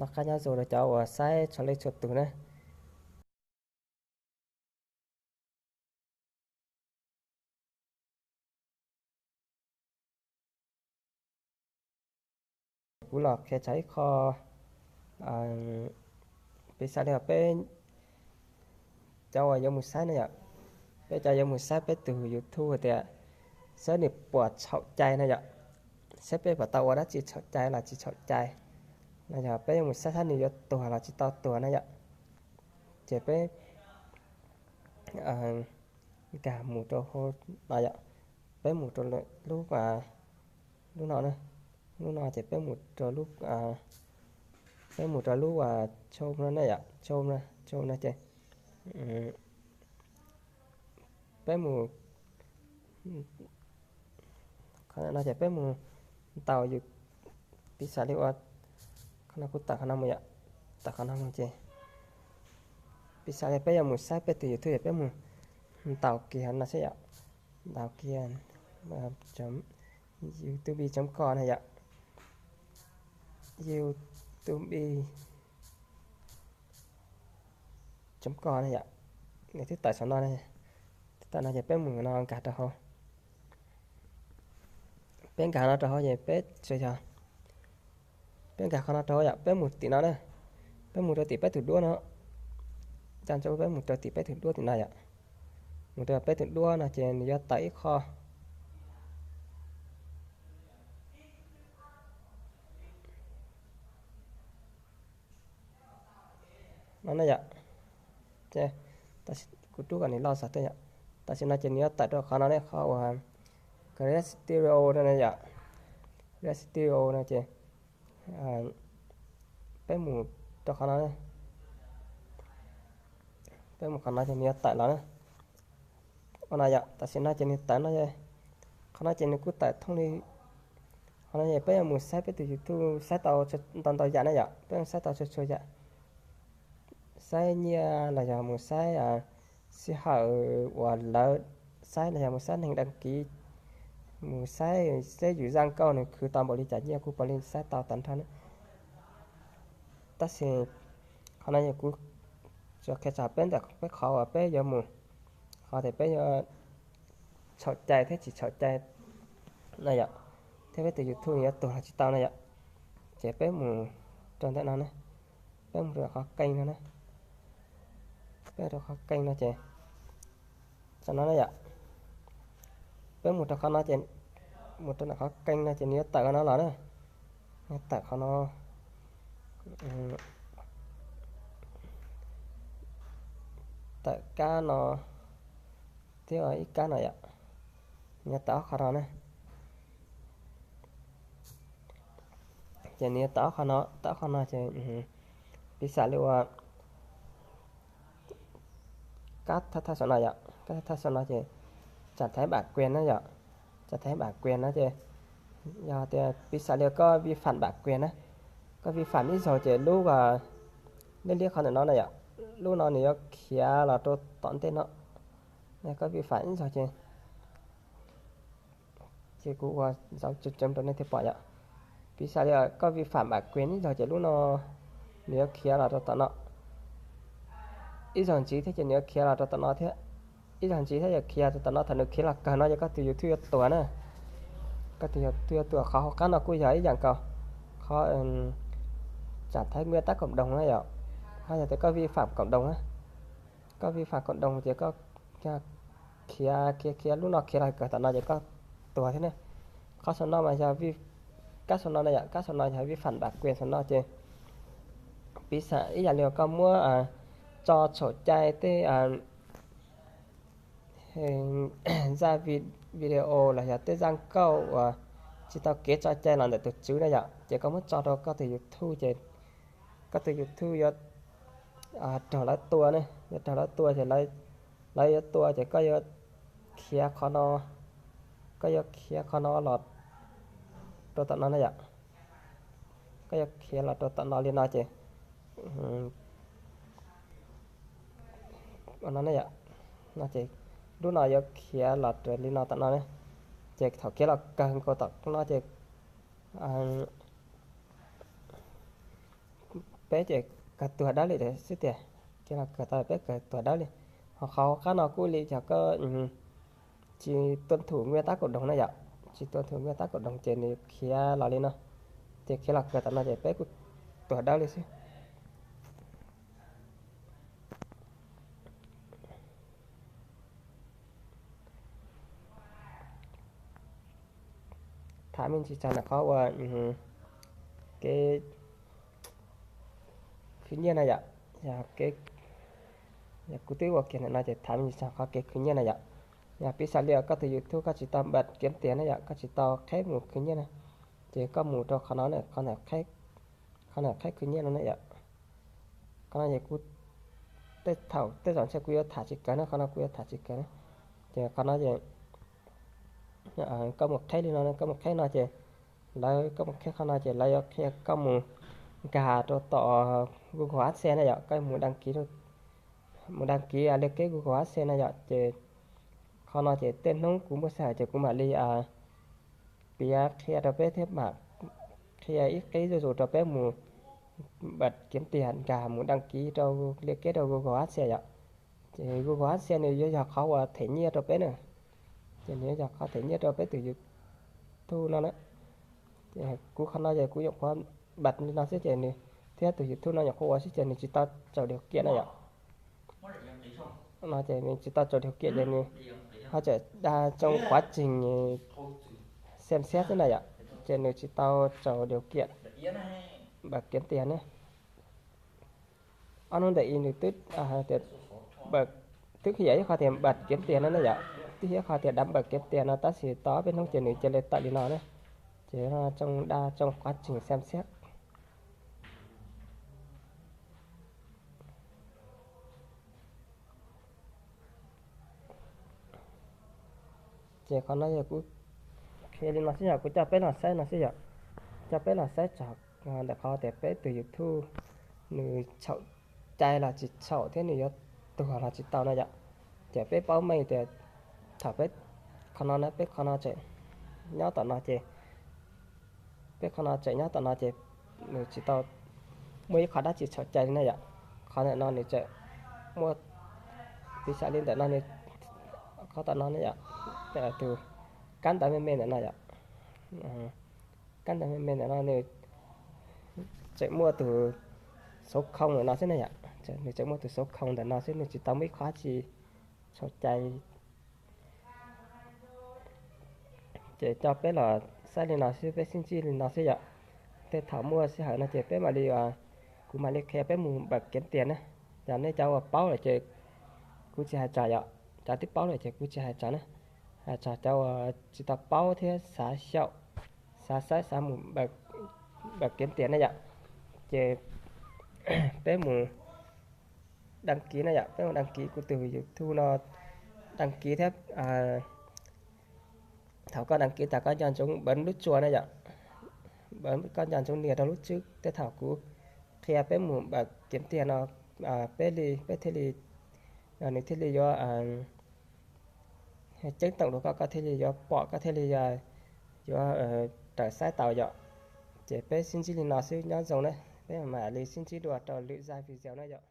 Noj qab nyob zoo rau cov uas saib txhua leej txhua tus na. Kuv los qhia txog ib qho, piv xam li peb cov uas yuav mus saib na yom, peb cov yuav mus saib peb tus YouTube tias saib nws puas txhaum cai na yom, saib peb puas tau ua dab tsi txhaum cai los tsis txhaum cai. No yog peb yuav mus saib saib nws yuav tuag los tsis tau tuag na yom, ces peb nkag mus rau hauv no yom, peb mus rau lub, lub no na, lub no ces peb mus rau lub, peb mus rau lub uas chom no na yom, chom no, chom no ces peb mus, qhov no ces peb mus ntaus yus, piv xam li ua, qhov no kuv tawm qhov no mus yom, tawm qhov no mus ces piv xam li peb yuav mus saib peb tus YouTube ces peb mus ntaus kiag no xwb yom, ntaus kiag youtube chấm com na yom, youtube chấm com na yom, nws twb tawm saum no, twb tawm no ces peb mus no nkag rau hauv. Peb nkag no rau hauv ces peb tsuas yog, peb nkag qhov no rau hauv yom, peb mus tim no na, peb mus rau tim peb tus duab no, coj ntsej peb mus rau tim peb tus duab tim no yom, mus rau peb tus duab no ces nws yuav tawm ib qho no na yom. Ces kuv rub kom nws loj zog tuaj yom. Tam sim no ces nws yuav tawm rau qhov no ne, qhov uas Create Studio no yom. Create Studio no ces peb mus rau qhov no, peb mus qhov no ces nws yuav tawm los na. Ua no yom, tam sim no ces nws tawm no, qhov no ces nws kuj tawm thooj li, qhov no ces peb yuav mus saib peb tus YouTube saib tau ntau ntau yam na yom, peb mus saib tau txhua txhua yam, saib nyiaj los yog mus saib sij hawm uas lawv saib los yog mus saib neeg đăng ký, mus saib seb yus zaj nkauj nws khwv tau npaum li cas nyiaj kuj puav leej saib tau tag nrho na. Tab sis qhov no yog kuv tsuas qhia txog peb ntawm peb qhov uas peb yuav mus, qhov tias peb yuav txhaum cai thiab tsis txhaum cai na yom, thiab peb tus YouTube yuav tuag los tsis tau na yom. Ces peb mus rau ntawm no ne, peb mus rau qhov kênh no ne, peb rau qhov kênh no ces tam no na yom, peb mus rau qhov no ces, mus rau ntawm qhov kênh no ces nws yuav tawm qhov no los na, nws tawm qhov no, tawm kab no thiab ib kab no yom, nws yuav tawm ob qhov no na. Ces nws yuav tawm ob qhov no, tawm ob qhov no ces piv xam li ua kab thawj thawj saum no yom, kab thawj thawj saum no ces trả thẻ bản quyền na yom, trả thẻ bản quyền no ces yog tias piv xam li koj vi phạm bản quyền na, koj vi phạm ib zaug ces lub liab liab qhov ntawm no na yom, lub no nws yuav khiav los rau tom ntej no, koj vi phạm ib zaug ces ces kuv ua dấu chấm chấm rau nej thiaj pom yom. Piv xam li koj vi phạm bản quyền ib zaug ces lub no nws yuav khiav los rau tom no, ib zaug ntxiv thiab ces nws yuav khiav los rau tom no thiab, ib zaug ntxiv thiab yuav khiav rau tom no, thaum nws khiav los kawg no ces koj tus YouTube yuav tuag na. Koj tus YouTube yuav tuag. Qhov hauv qab no kuj yog ib yam nkaus, qhov trả thẻ nguyên tắc cộng đồng na yom, ho yog tias koj vi phạm cộng đồng na, koj vi phạm cộng đồng ces koj khiav khiav khiav lub no khiav los kawg tom no ces koj tuag thiab ne. Qhov saum no mas yog kab saum no na yom, kab saum no yog vi phạm bản quyền saum no ces piv xam ib yam li koj muab tso txhaum cai tej zaj video los yog tej zaj nkauj uas tsis tau kev tso cai los ntawm tus tswv na yom, ces koj muab tso rau koj tus YouTube ces koj tus YouTube yuav raug lawv tua ne, yuav raug lawv tua ces lawv yuav tua ces koj yuav khiav qhov no, koj yuav khiav qhov no los rau tom no na yom. Koj yuav khiav los rau tom no li no ces no, no ces lub no yuav khiav los raws li no tom no ne. Ces thaum khiav los kawg nkaus tom no ces peb ces kawg tuag dawb li xwb tiag. Khiav los kawg tau peb kawg tuag dawb li. Ho qhov qab no kuj li yog koj tsis tuân thủ nguyên tắc cộng đồng na yom, tsis tuân thủ nguyên tắc cộng đồng ces nws khiav los li no, ces khiav los kawg tom no ces peb kuj tuag dawb li xwb. Tham me ntsis txog ntawm qhov uas kev khwv nyiaj na yom. Yog kuv twb ua kiag ntawm no ces tham me ntsis txog qhov kev khwv nyiaj na yom. Yog piv xam li koj tus YouTube koj tsis tau bật kiếm tiền na yom, koj tsis tau qheb mus khwv nyiaj na, ces koj mus rau qhov no, qhov ntawm qheb khwv nyiaj no na yom. Qhov no ces kuv tej thaum tej zaum ntshe kuv yuav tham tsis kawg na, qhov no kuv yuav tham tsis kawg na. Ces qhov no ces koj mus qheb li no, koj mus qheb no ces lawv, koj mus qheb qhov no ces lawv yuav qhia koj mus nkag rau tom Google AdSense na yom, koj mus đăng ký, mus đăng ký liaj keb Google AdSense na yom. Ces qhov no ces tej hnub kuv muaj sij hawm ces kuv mam li piav qhia rau peb thiab mam qhia ib qib zuj zus rau peb mus bật kiếm tiền nkag mus đăng ký rau liaj keb rau Google AdSense yom. Ces Google AdSense nws yuav yog qhov uas them nyiaj rau peb na. Ces nws yuav yog qhov them nyiaj rau peb tus YouTube no na. Kuv qhov no ces kuv nyuam qhuav bật li no xwb ces nws, thiab tus YouTube no nyuam qhuav ua xwb ces nws tsis tau tsaus điều kiện na yom. No ces nws tsis tau tsaus điều kiện ces nws ho tseem đa trong quá trình xem xét xwb na yom. Ces nws tsis tau tsaus điều kiện bật kiếm tiền ne. Ob hnub ntawm i nws twb tias, twb qhia ib qho tias bật kiếm tiền no ne yom, twb qhia ib qho tias đăng bật kiếm tiền no tab sis tau ob peb hnub ces nws cia li tawm li no ne. Ces trong đa trong quá trình xem xét. Ces qhov no yog kuv qhia li no xwb yom, kuv coj peb los saib no xwb yom. Coj peb los saib txog ntawm qhov tias peb tus YouTube nws txhaum cai los tsis txhaum thiab nws yuav tuag los tsis tau no yom. Ces peb paub meej tias thaum peb, qhov no na, peb qhov no tseem nyob tom no ces, peb qhov no tseem nyob tom no ces nws tsis tau muaj ib qho dab tsi txhaum cai li na yom. Qhov ntawm no nws tseem muaj, piv xam li ntawm no, qhov tom no ne yom, tus kab ntawv me me ntawm no yom, kab ntawv me me ntawm no nws tseem muaj tus số không ntawm no xwb na yom. Nws tseem muaj tus số không ntawm no xwb, nws tsis tau muaj ib qho dab tsi txhaum cai. Ces coj peb los saib li no xwb, peb sib ntsib li no xwb yom. Tej thaum muaj sij hawm no ces peb mam li, kuv mam li qhia peb mus bật kiếm tiền na. Yog nej cov uas paub lawm ces kuv tsis hais txog yom, cov twb paub lawm ces kuv tsis hais txog na. Hais txog cov uas tsis tau paub thiab xav xyaum, xav saib xav mus bật kiếm tiền na yom. Ces peb mus đăng ký na yom, peb mus đăng ký kuv tus YouTube no, đăng ký thiab. Thaum koj đăng ký tas koj nco ntsoov bấm lub chuông na yom, koj nco ntsoov nias rau lub tswb. Tej thaum kuv qhia peb mus bật kiếm tiền no, peb li, peb thiaj li, nws thiaj li yuav ceeb toom rau koj, koj thiaj li yuav pom, koj thiaj li yuav raws saib tau yom. Ces peb sib ntsib li no xwb, nyob zoo na, peb mam li sib ntsib dua rau lwm zaj video na yom.